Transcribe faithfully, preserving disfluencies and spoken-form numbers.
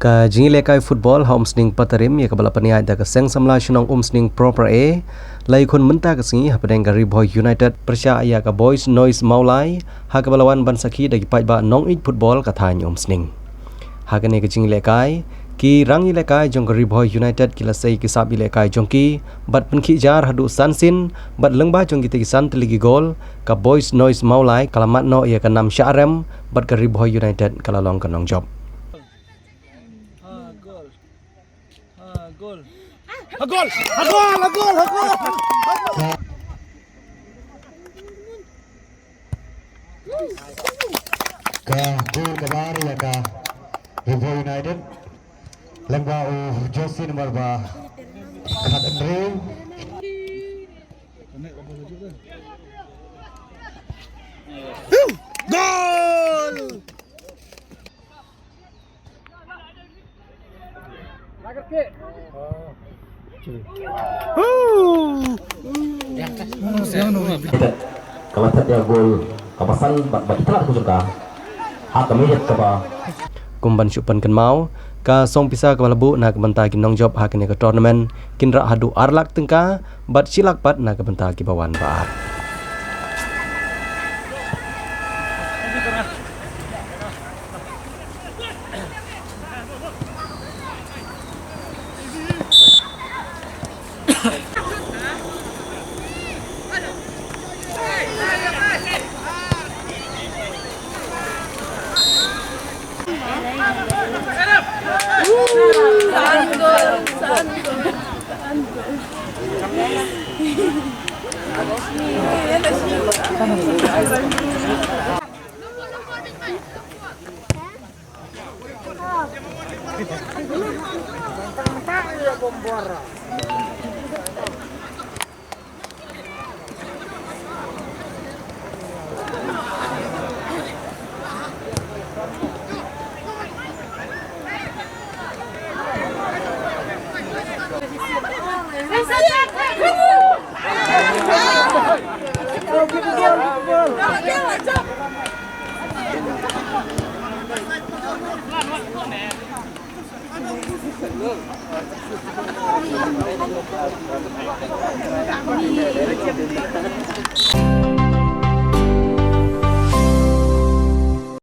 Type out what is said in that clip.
Ka jingïalehkai football ha Umsning Patarim ïa kaba la pynïaid da ka Seng Samla Shnong Umsning Proper A la ïakhun mynta ka sngi hapdeng ka Ri Bhoi United pyrshah ïa ka Boys Noise Mawlai ha kaba la wan ban sakhi da ki paidbah nongïeit football ka thaiñ Umsning. Ha kane ka jingïalehkai, ki rangïalehkai jong ka Ri Bhoi United ki la sei ki sap ïalehkai jong ki bad pynkhih jar haduh san sien bad lyngba jong kita ki san tylli ki gol, ka Boys Noise Mawlai ka la mad noh ïa ka nam shah rem bad ka Ri Bhoi United ka la long ka nongjop. Ha gol. Ha gol. Ha gol. Ha gol. Ha gol. Ha gol. Ka gol kaba ar ïa ka Ri Bhoi United lyngba u jersey number ba khathynriew. Gol! Ka la thep ïa gol kaba san bad ba ki tnat ku jong ka ha ka minit kaba. Kum ban shu pynkynmaw, ka song pisa kaba la buh na ka bynta ki nongjop ha kane ka tournament kin rah haduh ar lak tyngka bad shi lak pat na ka bynta kiba wan ba ar.